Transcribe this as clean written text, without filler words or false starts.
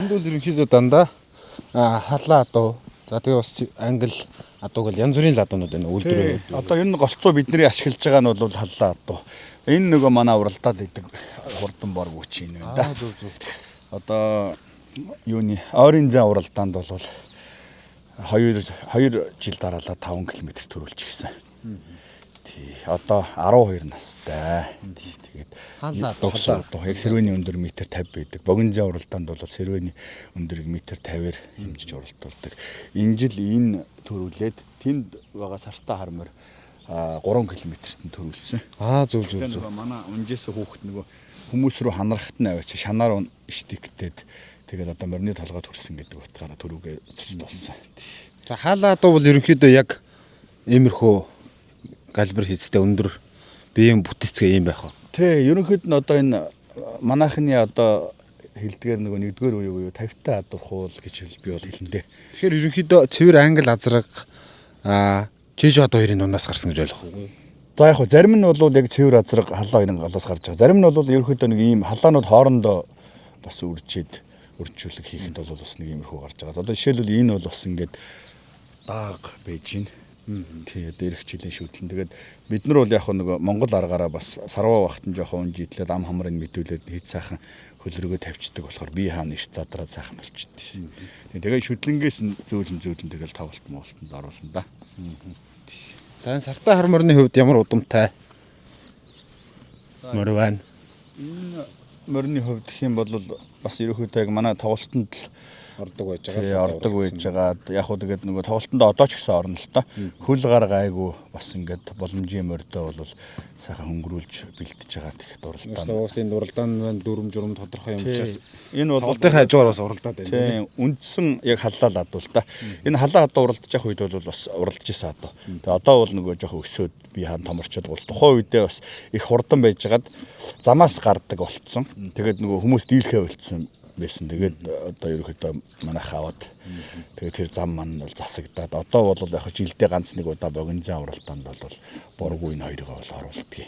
Энд бол ерөнхийдөө дандаа халаа адуу. За, тэгээ бас англи адуу гэл янз бүрийн л адуунууд байна үйлдвэрээ. Одоо энэ голцоо бидний ашиглаж байгаа нь бол халлаа адуу. Энэ нөгөө манай уралдаад идэг хурдан бор гүч юм байна да. Зөв зөв. Одоо юуны ойрын зай уралдаанд бол 2 2 жил дараалал 5 км төрүүлчихсэн. Тий. Одоо 12 настай. Тий. Тэгээд Халаа адуу гэсэн адуу. Яг сэрвэний өндөр метр 50 байдаг. Богино зай уралдаанд бол сэрвэний өндөрийг метр 50-аар хэмжиж уралдуулдаг. Энэ жил энэ төрүүлээд тэнд байгаа сартаа хармаар 3 км-т нь төрүүлсэн. Зөв зөв Тэгээ зөв. нөгөө манай унжээсээ хүүхэд нөгөө хүмүүс рүү ханархат нь аваач шанаар штиктэд тэгээд одоо морины толгой төрсөн гэдэг утгаараа төрүүгээ тусд болсон. Тий. За, хаалаа адуу бол ерөнхийдөө яг иймэрхүү галбир хийцтэй өндөр биеийн бүтцгээ ийм байх уу? Тий, ерөнхийд нь одоо энэ манайхны одоо хэлдгээр нөгөө нэгдүгээр үе буюу 50 та адуурхуул гэж би бол хэлэндээ. Тэгэхээр ерөнхийдөө цэвэр англи азраг чиж од хоёрын дундаас гарсан гэж ойлгох уу? За, яг хөө зарим нь бол яг цэвэр азраг халаа хоёрын галаас гарч байгаа. Зарим нь бол ерөнхийдөө нэг ийм халаанууд хоорондоо бас үржээд үржүүлэг хийхэд бол бас нэг иймэрхүү гарч байгаа. Одоо жишээлбэл энэ бол бас ингээд дааг байж гин. Тий, одоо ирэх жилийн шүтлэн. Тэгээд бид нар бол яг хөө нөгөө Монгол аргаараа бас сарваа багтан жоохон унж идлээд ам хамрыг мэдүүлээд хэд сайхан хөлрөгөө тавьчихдаг болохоор бие хаана ирт задраад сайхан болчихдээ. Тэгээд шүтлэнгээс нь зөөлөн зөөлөн тэгэл тоглолт моолтонд оруулна да. За, энэ сартаа хар морины хувьд ямар удамтай морь байна? Энэ морины хувьд гэх юм бол бас ерөнхийдөө яг манай тоглолтод л Ордог байж тий, ордог байж байгаа. Яг хуу тэгээд нөгөө тоглолтонд одоо ч гэсэн орно л та. Хөл гар гайгүй бас ингээд боломжийн морьдоо бол сайхан хөнгөрүүлж бэлтэж байгаа тэгэхэд уралдаан. Уус энэ уралдаан маань дүрм журм тодорхой юм учраас Энэ бол тоглолтын хажуугаар бас уралдаад байна. Тийм, үндсэн яг халлаа адуу л та. Энэ халаа адуу уралдаж явах үед бол бас уралдаж исэн адуу. Тэгээ одоо бол нөгөө жоохон өсөөд би хаан томорчод бол тухайн үедээ бас их хурдан байжгаад замаас гардаг болцсон. Тэгээд нөгөө хүмүүс дийлхээ болцсон байсан. Тэгээд одоо ерөөхдөө манайх аваад тэгээд тэр зам маань бол засагдаад одоо бол яг жилдээ ганц нэг удаа богино зан уралдаанд бол боргүй энэ хоёрыг бол оруулдаг.